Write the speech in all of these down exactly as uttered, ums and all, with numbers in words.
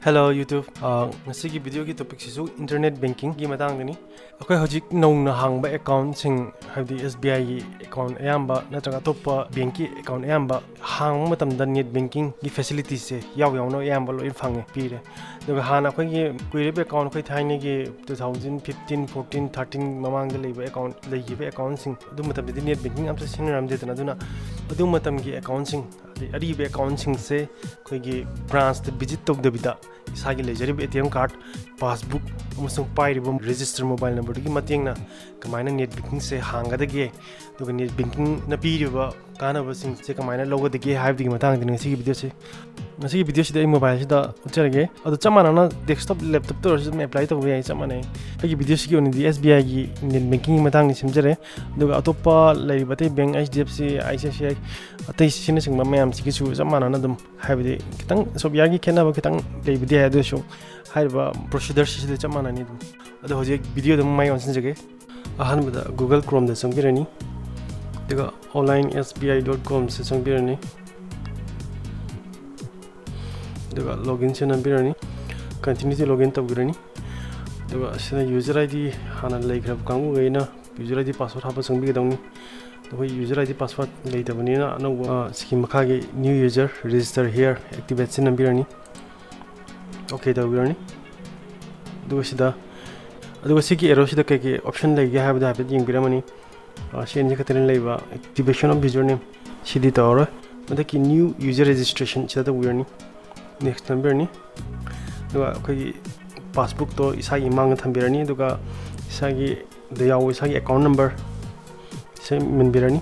Hello YouTube. ꯑꯥ, ꯉꯁꯤꯒꯤ ꯚꯤꯗꯤꯑꯣꯒꯤ ꯇꯣꯄꯤꯛꯁꯤꯁꯨ internet ꯕꯦꯡꯀꯤꯡꯒꯤ ꯃꯇꯥꯡꯗꯅꯤ꯫ ꯑꯩꯈꯣꯏ ꯍꯧꯖꯤꯛ ꯅꯧꯅ ꯍꯥꯡꯕ ꯑꯦꯀꯥꯎꯟꯁꯤꯡ, ꯍꯥꯏꯕꯗꯤ ꯑꯦꯁ ꯕꯤ ꯑꯥꯏꯒꯤ ꯑꯦꯀꯥꯎꯟ ꯑꯌꯥꯝꯕ ꯅꯠꯇ꯭ꯔꯒ ꯑꯇꯣꯞꯄ ꯕꯦꯡꯀꯤ ꯑꯦꯀꯥꯎꯟ ꯑꯌꯥꯝꯕ ꯍꯥꯡꯕ ꯃꯇꯝꯗ ꯅꯦꯠ ꯕꯦꯡꯀꯤꯡꯒꯤ ꯐꯦꯁꯤꯂꯤꯇꯤꯁꯦ ꯌꯥꯎ ꯌꯥꯎꯅ ꯑꯌꯥꯝꯕ ꯂꯣꯏ ꯐꯪꯉꯦ, ꯄꯤꯔꯦ꯫ ꯑꯗꯨꯒ ꯍꯥꯟꯅ ꯑꯩꯈꯣꯏꯒꯤ ꯀꯨꯏꯔꯕ ꯑꯦꯀꯥꯎꯟ, ꯑꯩꯈꯣꯏ ꯊꯥꯏꯅꯒꯤ two thousand fifteen, fourteen, thirteen ꯃꯃꯥꯡꯗ ꯂꯩꯕ ꯑꯦꯀꯥꯎꯟ, ꯂꯩꯈꯤꯕ ꯑꯦꯀꯥꯎꯟꯁꯤꯡ, ꯑꯗꯨ ꯃꯇꯝꯗꯗꯤ ꯅꯦꯠ ꯕꯦꯡꯀꯤꯡ ꯑꯝꯇ ꯁꯤꯖꯤꯟꯅꯔꯝꯗꯦꯗꯅ꯫ ꯑꯗꯨꯅ ꯑꯗꯨ ꯃꯇꯝꯒꯤ ꯑꯦꯀꯥꯎꯟꯁꯤꯡ, ꯑꯗꯩ ꯑꯔꯤꯕ ꯑꯦꯀꯥꯎꯟꯁꯤꯡꯁꯦ ꯑꯩꯈꯣꯏꯒꯤ ꯕ꯭ꯔꯥꯟꯁꯇ ꯚꯤꯖꯤꯠ ꯇꯧꯗꯕꯤꯗ ꯏꯁꯥꯒꯤ ꯂꯩꯖꯔꯤꯕ A T M card, passbook ꯑꯃꯁꯨꯡ ꯄꯥꯏꯔꯤꯕ ꯔꯦꯖꯤꯁꯇꯔ ꯃꯣꯕꯥꯏꯜ ꯅꯝꯕꯔꯗꯨꯒꯤ ꯃꯇꯦꯡꯅ ꯀꯃꯥꯏꯅ ꯅꯦꯠ ꯕꯦꯡꯀꯤꯡꯁꯦ ꯍꯥꯡꯒꯗꯒꯦ, ꯑꯗꯨꯒ ꯅꯦꯠ ꯕꯦꯡꯀꯤꯡꯅ ꯄꯤꯔꯤꯕ ꯀꯥꯟꯅꯕꯁꯤꯡꯁꯦ ꯀꯃꯥꯏꯅ ꯂꯧꯒꯗꯒꯦ ꯍꯥꯏꯕꯗꯨꯒꯤ ꯃꯇꯥꯡꯗꯅꯤ ꯉꯁꯤꯒꯤ ꯚꯤꯗꯤꯑꯣꯁꯦ꯫ ꯉꯁꯤꯒꯤ ꯚꯤꯗꯤꯑꯣꯁꯤꯗ ꯑꯩ ꯃꯣꯕꯥꯏꯜꯁꯤꯗ ꯎꯠꯆꯔꯒꯦ꯫ ꯑꯗꯣ ꯆꯞ ꯃꯥꯟꯅꯅ ꯗꯦꯁꯛꯇꯣꯞ, ꯂꯦꯞꯇꯣꯞꯇ ꯑꯣꯏꯔꯁꯨ ꯑꯗꯨꯝ ꯑꯦꯄ꯭ꯂꯥꯏ ꯇꯧꯕ ꯌꯥꯏ, ꯆꯞ ꯃꯥꯟꯅꯩ꯫ ꯑꯩꯒꯤ ꯚꯤꯗꯤꯑꯣꯁꯤꯒꯤ ꯑꯣꯏꯅꯗꯤ ꯑꯦꯁ ꯕꯤ ꯑꯥꯏꯒꯤ ꯅꯦꯠ ꯕꯦꯡꯀꯤꯡꯒꯤ ꯃꯇꯥꯡꯗꯤ ꯁꯦꯝꯖꯔꯦ꯫ ꯑꯗꯨꯒ ꯑꯇꯣꯞꯄ ꯂꯩꯔꯤꯕ ꯑꯇꯩ bank, H D F C, I C I C I, ꯑꯇꯩ ꯑꯁꯤꯅꯆꯤꯡꯕ ꯃꯌꯥꯝꯁꯤꯒꯤꯁꯨ ꯆꯞ ꯃꯥꯟꯅꯅ ꯑꯗꯨꯝ, ꯍꯥꯏꯕꯗꯤ ꯈꯤꯇꯪ ꯁꯣꯞꯋꯦꯌꯔꯒꯤ ꯈꯦꯠꯅꯕ ꯈꯤꯇꯪ ꯂꯩꯕꯗꯤ ꯌꯥꯏ, ꯑꯗꯨ ꯑꯣꯏꯔꯁꯨ ꯍꯥꯏꯔꯤꯕ ꯄ꯭ꯔꯣꯁꯤꯗꯔꯁꯤꯁꯨ ꯆꯞ ꯃꯥꯟꯅꯅꯤ ꯑꯗꯨꯝ꯫ ꯑꯗꯣ ꯍꯧꯖꯤꯛ ꯚꯤꯗꯤꯑꯣꯗ ꯑꯃꯨꯛ ꯃꯥꯏ ꯑꯣꯟꯁꯤꯟꯖꯒꯦ꯫ ꯑꯍꯥꯟꯕꯗ Google Chromeꯗ ꯆꯪꯕꯤꯔꯅꯤ, ꯑꯗꯨꯒ online S B I dot comꯁꯦ ꯆꯪꯕꯤꯔꯅꯤ, ꯑꯗꯨꯒ loginꯁꯦ ꯅꯝꯕꯤꯔꯅꯤ, continue to login ꯇꯧꯕꯤꯔꯅꯤ꯫ ꯑꯗꯨꯒ ꯑꯁꯤꯗ user I D ꯍꯥꯟꯅ ꯂꯩꯈ꯭ꯔꯕ ꯀꯥꯡꯕꯨꯈꯩꯅ user I D password ꯍꯥꯞꯄ ꯆꯪꯕꯤꯒꯗꯧꯅꯤ꯫ ꯑꯩꯈꯣꯏ user I D password ꯂꯩꯇꯕꯅꯤꯅ ꯑꯅꯧꯕ, ꯑ, ꯁꯤꯒꯤ ꯃꯈꯥꯒꯤ new user register here activateꯁꯦ ꯅꯝꯕꯤꯔꯅꯤ꯫ OK ꯇꯧꯕꯤꯔꯅꯤ꯫ ꯑꯗꯨꯒ ꯁꯤꯗ, ꯑꯗꯨꯒ ꯁꯤꯒꯤ arrowꯁꯤꯗ ꯀꯩꯀꯩ option ꯂꯩꯒꯦ ꯍꯥꯏꯕꯗꯣ ꯍꯥꯏꯐꯦꯠ ꯌꯦꯡꯕꯤꯔꯝꯃꯅꯤ꯫ ꯑ, ꯁꯤ ꯑꯅꯤ ꯈꯛꯇꯅꯤ ꯂꯩꯕ, activation of username ꯁꯤꯗꯤ ꯇꯧꯔꯔꯣꯏ꯫ ꯃꯊꯛꯀꯤ new user registration ꯁꯤꯗ ꯇꯧꯕꯤꯔꯅꯤ, next ꯅꯝꯕꯤꯔꯅꯤ꯫ ꯑꯗꯨꯒ ꯑꯩꯈꯣꯏꯒꯤ passbookꯇꯣ ꯏꯁꯥꯒꯤ ꯏꯃꯥꯡꯗ ꯊꯝꯕꯤꯔꯅꯤ, ꯑꯗꯨꯒ ꯏꯁꯥꯒꯤ ꯗ ꯌꯥꯎꯕ ꯏꯁꯥꯒꯤ account number ꯁꯦ ꯃꯦꯟꯕꯤꯔꯅꯤ꯫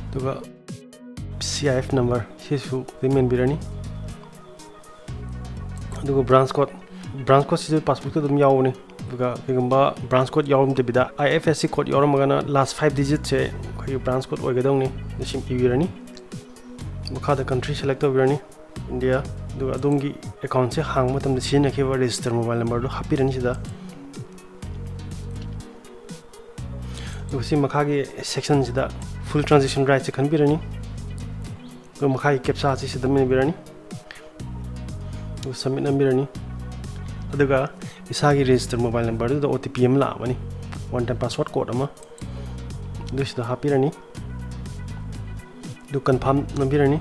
ꯑꯗꯨꯒ C I F number ꯁꯤꯁꯨ ꯑꯗꯨꯝ ꯃꯦꯟꯕꯤꯔꯅꯤ꯫ ꯑꯗꯨꯒ branch code, branch codeꯁꯤꯁꯨ passbookꯇ ꯑꯗꯨꯝ ꯌꯥꯎꯕꯅꯤ꯫ ꯑꯗꯨꯒ ꯀꯩꯒꯨꯝꯕ branch code ꯌꯥꯎꯔꯝꯗꯕꯤꯗ I F S C code ꯌꯥꯎꯔꯝꯃꯒꯅ last five digitꯁꯦ ꯑꯩꯈꯣꯏꯒꯤ branch code ꯑꯣꯏꯒꯗꯧꯅꯤ꯫ ꯑꯗꯨ ꯁꯤ ꯏꯕꯤꯔꯅꯤ꯫ ꯃꯈꯥꯗ country select ꯇꯧꯕꯤꯔꯅꯤ, India꯫ ꯑꯗꯨꯒ ꯑꯗꯣꯝꯒꯤ accountꯁꯦ ꯍꯥꯡꯕ ꯃꯇꯝꯗ ꯁꯤꯖꯤꯟꯅꯈꯤꯕ register mobile numberꯗꯣ ꯍꯥꯞꯄꯤꯔꯅꯤ ꯁꯤꯗ꯫ ꯑꯗꯨꯒ ꯁꯤ ꯃꯈꯥꯒꯤ sectionꯁꯤꯗ full transaction rightꯁꯦ ꯈꯟꯕꯤꯔꯅꯤ꯫ ꯑꯗꯨꯒ ꯃꯈꯥꯒꯤ captchaꯁꯤ ꯁꯤꯗ ꯃꯦꯟꯕꯤꯔꯅꯤ꯫ ꯑꯗꯨꯒ submit ꯅꯝꯕꯤꯔꯅꯤ꯫ ꯑꯗꯨꯒ ꯏꯁꯥꯒꯤ register mobile number ꯗꯨꯗ O T P ꯑꯃ ꯂꯥꯛꯑꯝꯃꯅꯤ, one time password code ꯑꯃ, ꯑꯗꯨ ꯁꯤꯗ ꯍꯥꯞꯄꯤꯔꯅꯤ꯫ ꯑꯗꯨ confirm ꯅꯝꯕꯤꯔꯅꯤ꯫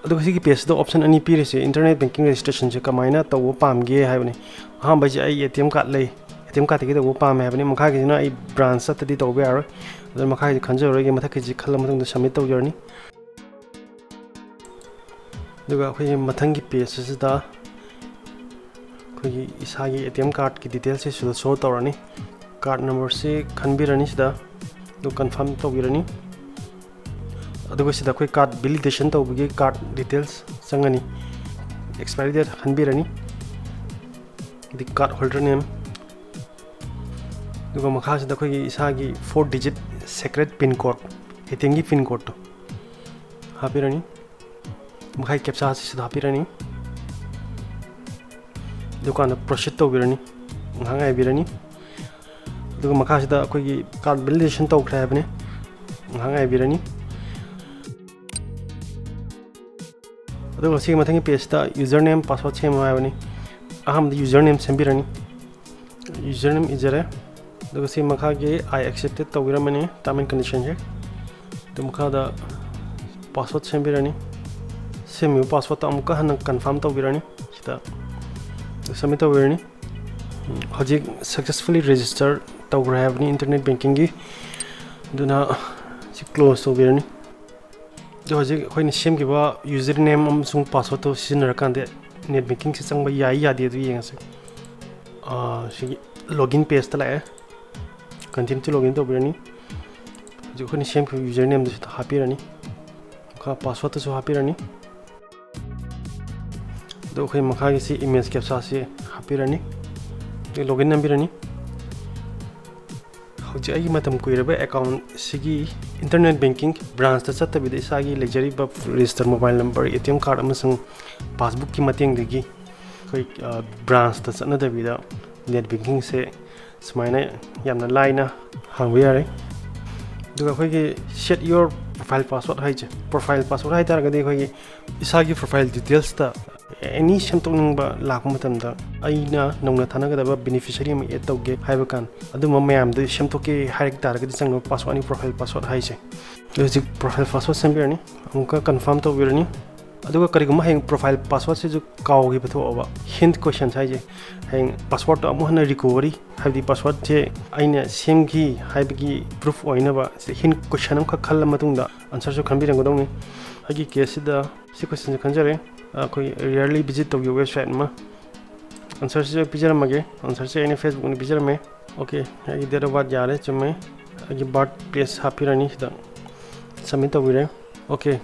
ꯑꯗꯨꯒ ꯁꯤꯒꯤ page ꯁꯤꯗ option ꯑꯅꯤ ꯄꯤꯔꯤꯁꯦ, internet banking registration ꯁꯦ ꯀꯃꯥꯏꯅ ꯇꯧꯕ ꯄꯥꯝꯒꯦ ꯍꯥꯏꯕꯅꯤ꯫ ꯑꯍꯥꯟꯕꯁꯦ ꯑꯩ A T M card ꯂꯩ, A T M card ꯇꯒꯤ ꯇꯧꯕ ꯄꯥꯝꯃꯦ ꯍꯥꯏꯕꯅꯤ꯫ ꯃꯈꯥꯒꯤꯁꯤꯅ ꯑꯩ branch ꯆꯠꯇꯗꯤ ꯇꯧꯕ ꯌꯥꯔꯣꯏ, ꯑꯗꯨꯅ ꯃꯈꯥꯒꯤꯁꯤ ꯈꯟꯖꯔꯔꯣꯏꯒꯦ꯫ ꯃꯊꯛꯀꯤꯁꯤ ꯈꯜꯂ ꯃꯇꯨꯡꯗ submit ꯇꯧꯖꯔꯅꯤ꯫ ꯑꯗꯨꯒ ꯑꯩꯈꯣꯏꯒꯤ ꯃꯊꯪꯒꯤ page ꯑꯁꯤꯗ ꯑꯩꯈꯣꯏꯒꯤ ꯏꯁꯥꯒꯤ A T M card ꯀꯤ details ꯁꯤ ꯁꯤꯗ show ꯇꯧꯔꯅꯤ꯫ Card number ꯁꯤ ꯈꯟꯕꯤꯔꯅꯤ ꯁꯤꯗ, ꯑꯗꯨ confirm ꯇꯧꯕꯤꯔꯅꯤ꯫ ꯑꯗꯨꯒ ꯁꯤꯗ ꯑꯩꯈꯣꯏ card validation ꯇꯧꯕꯒꯤ card details ꯆꯪꯉꯅꯤ꯫ Expiry date ꯈꯟꯕꯤꯔꯅꯤ, ꯑꯗꯩ card holder name, ꯑꯗꯨꯒ ꯃꯈꯥꯁꯤꯗ ꯑꯩꯈꯣꯏꯒꯤ ꯏꯁꯥꯒꯤ four digit secret pin code, A T M ꯒꯤ pin code ꯇꯣ ꯍꯥꯞꯄꯤꯔꯅꯤ꯫ ꯃꯈꯥꯒꯤ captcha ꯑꯁꯤ ꯁꯤꯗ ꯍꯥꯞꯄꯤꯔꯅꯤ꯫ ꯑꯗꯨꯀꯥꯟꯗ proceed ꯇꯧꯕꯤꯔꯅꯤ, ꯉꯥꯏꯍꯥꯛ ꯉꯥꯏꯕꯤꯔꯅꯤ꯫ ꯑꯗꯨꯒ ꯃꯈꯥꯁꯤꯗ ꯑꯩꯈꯣꯏꯒꯤ card validation ꯇꯧꯈ꯭ꯔꯦ ꯍꯥꯏꯕꯅꯤ, ꯉꯥꯏꯍꯥꯛ ꯉꯥꯏꯕꯤꯔꯅꯤ꯫ ꯑꯗꯨꯒ ꯁꯤꯒꯤ ꯃꯊꯪꯒꯤ page ꯇ user name password ꯁꯦꯝꯃꯨ ꯍꯥꯏꯕꯅꯤ꯫ ꯑꯍꯥꯟꯕꯗ user name ꯁꯦꯝꯕꯤꯔꯅꯤ꯫ User name ꯏꯖꯔꯦ꯫ ꯑꯗꯨꯒ ꯁꯤ ꯃꯈꯥꯒꯤ "I accepted" ꯇꯧꯕꯤꯔꯝꯃꯅꯤ term and condition ꯁꯦ꯫ ꯑꯗꯨ ꯃꯈꯥꯗ password ꯁꯦꯝꯕꯤꯔꯅꯤ꯫ ꯁꯦꯝꯃꯤꯕ password ꯇꯣ ꯑꯃꯨꯛꯀ ꯍꯟꯅ confirm ꯇꯧꯕꯤꯔꯅꯤ꯫ ꯁꯤꯗ submit ꯇꯧꯕꯤꯔꯅꯤ꯫ ꯎꯝ, ꯍꯧꯖꯤꯛ successfully register ꯇꯧꯈ꯭ꯔꯦ ꯍꯥꯏꯕꯅꯤ internet banking ꯒꯤ꯫ ꯑꯗꯨꯅ ꯁꯤ close ꯇꯧꯕꯤꯔꯅꯤ꯫ ꯑꯗꯣ ꯍꯧꯖꯤꯛ ꯑꯩꯈꯣꯏꯅ ꯁꯦꯝꯈꯤꯕ user name ꯑꯃꯁꯨꯡ password ꯇꯣ ꯁꯤꯖꯤꯟꯅꯔꯀꯥꯟꯗ net banking ꯁꯦ ꯆꯪꯕ ꯌꯥꯏ ꯌꯥꯗꯦ ꯑꯗꯨ ꯌꯦꯡꯉꯁꯤ꯫ ꯑꯥ, ꯁꯤꯒꯤ login page ꯇ ꯂꯥꯛꯑꯦ꯫ Continue to login ꯇꯧꯕꯤꯔꯅꯤ꯫ ꯍꯧꯖꯤꯛ ꯑꯩꯈꯣꯏꯅ ꯁꯦꯝꯈꯤꯕ user name ꯗꯨ ꯁꯤꯗ ꯍꯥꯞꯄꯤꯔꯅꯤ꯫ ꯃꯈꯥ password ꯇꯨꯁꯨ ꯍꯥꯞꯄꯤꯔꯅꯤ꯫ ꯑꯗꯣ ꯑꯩꯈꯣꯏ ꯃꯈꯥꯒꯤ ꯁꯤ image captcha ꯁꯤ ꯍꯥꯞꯄꯤꯔꯅꯤ꯫ ꯑꯗꯩ login ꯅꯝꯕꯤꯔꯅꯤ꯫ ꯍꯧꯖꯤꯛ ꯑꯩꯒꯤ ꯃꯇꯝ ꯀꯨꯏꯔꯕ account ꯁꯤꯒꯤ internet banking branch ꯇ ꯆꯠꯇꯕꯤꯗ ꯏꯁꯥꯒꯤ ꯂꯩꯖꯔꯤꯕ register mobile number, A T M card ꯑꯃꯁꯨꯡ passbook ꯀꯤ ꯃꯇꯦꯡꯗꯒꯤ ꯑꯩꯈꯣꯏ, ꯑ, branch ꯇ ꯆꯠꯅꯗꯕꯤꯗ net banking ꯁꯦ ꯁꯨꯃꯥꯏꯅ ꯌꯥꯝꯅ ꯂꯥꯏꯅ ꯍꯥꯡꯕ ꯌꯥꯔꯦ꯫ ꯑꯗꯨꯒ ꯑꯩꯈꯣꯏꯒꯤ set your profile password ꯍꯥꯏꯁꯦ, profile password ꯍꯥꯏ ꯇꯥꯔꯒꯗꯤ ꯑꯩꯈꯣꯏꯒꯤ ꯏꯁꯥꯒꯤ profile details ꯇ ꯑꯦꯅꯤ ꯁꯦꯝꯗꯣꯛꯅꯤꯡꯕ ꯂꯥꯛꯄ ꯃꯇꯝꯗ, ꯑꯩꯅ ꯅꯧꯅ ꯊꯥꯅꯒꯗꯕ ꯕꯦꯅꯤꯐꯤꯁꯔꯤ ꯑꯃ ꯑꯦꯗ ꯇꯧꯒꯦ ꯍꯥꯏꯕ ꯀꯥꯟꯗ, ꯑꯗꯨꯝꯕ ꯃꯌꯥꯝꯗꯨ ꯁꯦꯝꯗꯣꯛꯀꯦ ꯍꯥꯏꯔꯛ ꯇꯥꯔꯒꯗꯤ ꯆꯪꯅꯕ ꯄꯥꯁꯋꯥꯔꯗꯅꯤ, ꯄ꯭ꯔꯣꯐꯥꯏꯜ ꯄꯥꯁꯋꯥꯔꯗ ꯍꯥꯏꯁꯦ꯫ ꯑꯗꯣ ꯍꯧꯖꯤꯛ ꯄ꯭ꯔꯣꯐꯥꯏꯜ ꯄꯥꯁꯋꯥꯔꯗ ꯁꯦꯝꯕꯤꯔꯅꯤ, ꯑꯃꯨꯛꯀ ꯀꯟꯐꯥꯔꯝ ꯇꯧꯕꯤꯔꯅꯤ꯫ ꯑꯗꯨꯒ ꯀꯔꯤꯒꯨꯝꯕ ꯍꯌꯦꯡ ꯄ꯭ꯔꯣꯐꯥꯏꯜ ꯄꯥꯁꯋꯥꯔꯗꯁꯤꯁꯨ ꯀꯥꯎꯈꯤꯕ ꯊꯣꯛꯑꯕ, ꯍꯤꯟꯠ ꯀꯣꯏꯁꯟ ꯍꯥꯏꯁꯦ, ꯍꯌꯦꯡ ꯄꯥꯁꯋꯥꯔꯗꯇꯣ ꯑꯃꯨꯛ ꯍꯟꯅ ꯔꯤꯀꯣꯚꯔꯤ, ꯍꯥꯏꯕꯗꯤ ꯄꯥꯁꯋꯥꯔꯗꯁꯦ ꯑꯩꯅ ꯁꯦꯝꯈꯤ ꯍꯥꯏꯕꯒꯤ ꯄ꯭ꯔꯨꯐ ꯑꯣꯏꯅꯕ ꯁꯤꯗ ꯍꯤꯟꯠ ꯀꯣꯏꯁꯟ ꯑꯃꯈꯛ ꯈꯜꯂ ꯃꯇꯨꯡꯗ ꯑꯟꯁꯔꯁꯨ ꯈꯟꯕꯤꯔꯝꯒꯗꯧꯅꯤ꯫ ꯑꯩꯒꯤ ꯀꯦꯁꯁꯤꯗ ꯁꯤ ꯀꯣꯏꯁꯟꯁꯦ ꯈꯟꯖꯔꯦ, ꯑꯩꯈꯣꯏ ꯔꯤꯌꯔꯂꯤ ꯚꯤꯖꯤꯠ ꯇꯧꯈꯤꯕ ꯋꯦꯕꯁꯥꯏꯠ ꯑꯃ꯫ ꯑꯟꯁꯔꯁꯤꯁꯨ ꯑꯩ ꯄꯤꯖꯔꯝꯃꯒꯦ, ꯑꯟꯁꯔꯁꯦ ꯑꯩꯅ ꯐꯦꯁꯕꯨꯛꯅ ꯄꯤꯖꯔꯝꯃꯦ꯫ ꯑꯣꯀꯦ, ꯑꯩꯒꯤ ꯗꯦꯠ ꯑꯣꯐ ꯕꯥꯔꯠ ꯌꯥꯔꯦ, ꯆꯨꯝꯃꯦ꯫ ꯑꯩꯒꯤ ꯕꯥꯔꯠ ꯄ꯭ꯂꯦꯁ ꯍꯥꯞꯄꯤꯔꯅꯤ ꯁꯤꯗ, ꯁꯕꯃꯤꯠ ꯇꯧꯕꯤꯔꯦ꯫ ꯑꯣꯀꯦ,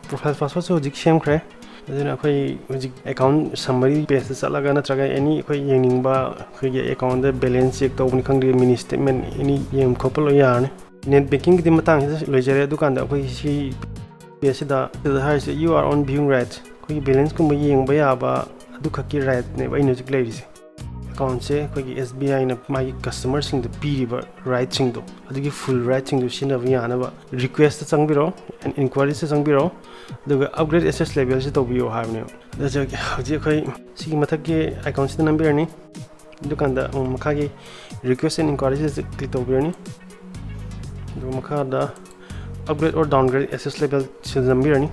ꯄ꯭ꯔꯣꯐꯥꯏꯜ ꯄꯥꯁꯋꯥꯔꯗꯁꯨ ꯍꯧꯖꯤꯛ ꯁꯦꯝꯈ꯭ꯔꯦ꯫ ꯑꯗꯨꯅ ꯑꯩꯈꯣꯏ ꯍꯧꯖꯤꯛ ꯑꯦꯀꯥꯎꯟ ꯁꯝꯃꯔꯤ ꯄꯦꯖꯇ ꯆꯠꯂꯒ, ꯅꯠꯇ꯭ꯔꯒ ꯑꯦꯅꯤ ꯑꯩꯈꯣꯏ ꯌꯦꯡꯅꯤꯡꯕ, ꯑꯩꯈꯣꯏꯒꯤ ꯑꯦꯀꯥꯎꯟꯗ ꯕꯦꯂꯦꯟꯁ ꯆꯦꯛ ꯇꯧꯕꯅꯤ ꯈꯪꯗꯦ, ꯃꯤꯅꯤ ꯁ꯭ꯇꯦꯠꯃꯦꯟ, ꯑꯦꯅꯤ ꯌꯦꯡꯕ ꯈꯣꯠꯄ ꯂꯣꯏ ꯌꯥꯔꯅꯤ꯫ ꯅꯦꯠ ꯕꯦꯡꯀꯤꯡꯒꯤꯗꯤ ꯃꯇꯥꯡꯁꯤꯗ ꯂꯣꯏꯖꯔꯦ꯫ ꯑꯗꯨꯀꯥꯟꯗ ꯑꯩꯈꯣꯏ ꯁꯤ ꯄꯦꯖꯁꯤꯗ, ꯁꯤꯗ ꯍꯥꯏꯔꯤꯁꯦ, "You are on viewing rights", ꯑꯩꯈꯣꯏꯒꯤ ꯕꯦꯂꯦꯟꯁꯀꯨꯝꯕ ꯌꯦꯡꯕ ꯌꯥꯕ ꯑꯗꯨꯈꯛꯀꯤ ꯔꯥꯏꯠꯅꯦꯕ ꯑꯩꯅ ꯍꯧꯖꯤꯛ ꯂꯩꯔꯤꯁꯦ꯫ ꯑꯦꯀꯥꯎꯟꯁꯦ ꯑꯩꯈꯣꯏꯒꯤ ꯑꯦꯁ ꯕꯤ ꯑꯥꯏꯅ ꯃꯥꯒꯤ ꯀꯁꯇꯃꯔꯁꯤꯡꯗ ꯄꯤꯔꯤꯕ ꯔꯥꯏꯠꯁꯤꯡꯗꯣ, ꯑꯗꯨꯒꯤ ꯐꯨꯜ ꯔꯥꯏꯠꯁꯤꯡꯗꯣ ꯁꯤꯖꯤꯟꯅꯕ ꯌꯥꯅꯕ ꯔꯤꯀ꯭ꯋꯦꯁꯇ ꯆꯪꯕꯤꯔꯣ, ꯑꯦꯟ ꯏꯟꯀ꯭ꯋꯥꯏꯔꯤꯁꯇ ꯆꯪꯕꯤꯔꯣ, ꯑꯗꯨꯒ ꯑꯞꯒ꯭ꯔꯦꯗ ꯑꯦꯁꯦꯁ ꯂꯦꯕꯦꯜꯁꯤ ꯇꯧꯕꯤꯌꯣ ꯍꯥꯏꯕꯅꯦꯕ꯫ ꯑꯗꯨ ꯍꯧꯖꯤꯛ ꯑꯩꯈꯣꯏ ꯁꯤꯒꯤ ꯃꯊꯛꯀꯤ ꯑꯥꯏꯀꯣꯟꯁꯤꯗ ꯅꯝꯕꯤꯔꯅꯤ꯫ ꯑꯗꯨꯀꯥꯟꯗ ꯑꯃꯨꯛ ꯃꯈꯥꯒꯤ ꯔꯤꯀ꯭ꯋꯦꯁ ꯑꯦꯟ ꯏꯟꯀ꯭ꯋꯥꯏꯔꯤꯁꯤꯗ ꯀ꯭ꯂꯤꯛ ꯇꯧꯕꯤꯔꯅꯤ꯫ ꯑꯗꯨꯒ ꯃꯈꯥꯗ ꯑꯞꯒ꯭ꯔꯦꯗ ꯑꯣꯔ ꯗꯥꯎꯟꯒ꯭ꯔꯦꯗ ꯑꯦꯁꯦꯁ ꯂꯦꯕꯦꯜ ꯁꯤꯗ ꯅꯝꯕꯤꯔꯅꯤ꯫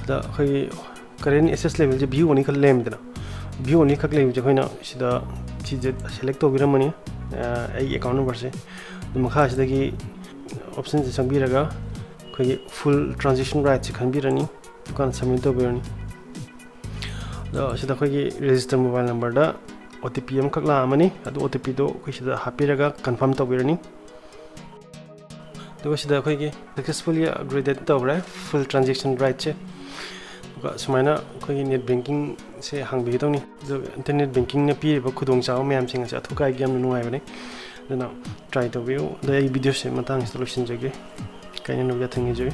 ꯑꯗ ꯑꯩꯈꯣꯏꯒꯤ ꯀꯔꯦꯟ ꯑꯦꯁꯦꯁ ꯂꯦꯕꯦꯜꯁꯦ ꯚ꯭ꯌꯨ ꯑꯣꯟꯂꯤ ꯈꯛ ꯂꯩꯔꯝꯃꯤꯗꯅ, ꯚ꯭ꯌꯨ ꯑꯣꯟꯂꯤ ꯈꯛ ꯂꯩꯕꯁꯦ ꯑꯩꯈꯣꯏꯅ ꯁꯤꯗ ꯁꯤꯁꯦ ꯁꯦꯂꯦꯛ ꯇꯧꯕꯤꯔꯝꯃꯅꯤ, ꯑ, ꯑꯩꯒꯤ ꯑꯦꯀꯥꯎꯟ ꯅꯝꯕꯔꯁꯦ꯫ ꯑꯗꯨ ꯃꯈꯥꯁꯤꯗꯒꯤ ꯑꯣꯞꯁꯟꯁꯦ ꯆꯪꯕꯤꯔꯒ ꯑꯩꯈꯣꯏꯒꯤ ꯐꯨꯜ ꯇ꯭ꯔꯥꯟꯖꯦꯛꯁꯟ ꯔꯥꯏꯠꯁꯦ ꯈꯟꯕꯤꯔꯅꯤ꯫ ꯑꯗꯨꯀꯥꯟꯗ ꯁꯕꯃꯤꯠ ꯇꯧꯕꯤꯔꯅꯤ꯫ ꯑꯗꯣ ꯁꯤꯗ ꯑꯩꯈꯣꯏꯒꯤ ꯔꯦꯖꯤꯁꯇꯔ ꯃꯣꯕꯥꯏꯜ ꯅꯝꯕꯔꯗ ꯑꯣ ꯇꯤ ꯄꯤ ꯑꯃꯈꯛ ꯂꯥꯛꯑꯝꯃꯅꯤ꯫ ꯑꯗꯨ ꯑꯣ ꯇꯤ ꯄꯤꯗꯣ ꯑꯩꯈꯣꯏ ꯁꯤꯗ ꯍꯥꯞꯄꯤꯔꯒ ꯀꯟꯐꯥꯔꯝ ꯇꯧꯕꯤꯔꯅꯤ꯫ ꯑꯗꯨꯒ ꯁꯤꯗ ꯑꯩꯈꯣꯏꯒꯤ successfully upgraded ꯇꯧꯈ꯭ꯔꯦ, ꯐꯨꯜ ꯇ꯭ꯔꯥꯟꯖꯦꯛꯁꯟ ꯔꯥꯏꯠꯁꯦ꯫ ꯑꯗꯨꯒ ꯁꯨꯃꯥꯏꯅ ꯑꯩꯈꯣꯏꯒꯤ ꯅꯦꯠ ꯕꯦꯡꯀꯤꯡꯁꯦ ꯍꯥꯡꯕꯤꯒꯗꯧꯅꯤ꯫ ꯑꯗꯨꯒ ꯏꯟꯇꯔꯅꯦꯠ ꯕꯦꯡꯀꯤꯡꯅ ꯄꯤꯔꯤꯕ ꯈꯨꯗꯣꯡꯆꯥꯕ ꯃꯌꯥꯝꯁꯤꯡ ꯑꯁꯦ ꯑꯊꯨ ꯀꯥꯏꯒꯤ ꯌꯥꯝꯅ ꯅꯨꯡꯉꯥꯏꯕꯅꯤ꯫ ꯑꯗꯨꯅ ꯇ꯭ꯔꯥꯏ ꯇꯧꯕꯤꯌꯨ꯫ ꯑꯗꯣ ꯑꯩ ꯚꯤꯗꯤꯑꯣꯁꯦ ꯃꯇꯥꯡꯁꯤꯗ ꯂꯣꯏꯁꯤꯟꯖꯒꯦ꯫ ꯀꯥꯏꯅꯅꯕ ꯌꯥꯊꯪ ꯅꯤꯖꯔꯤ꯫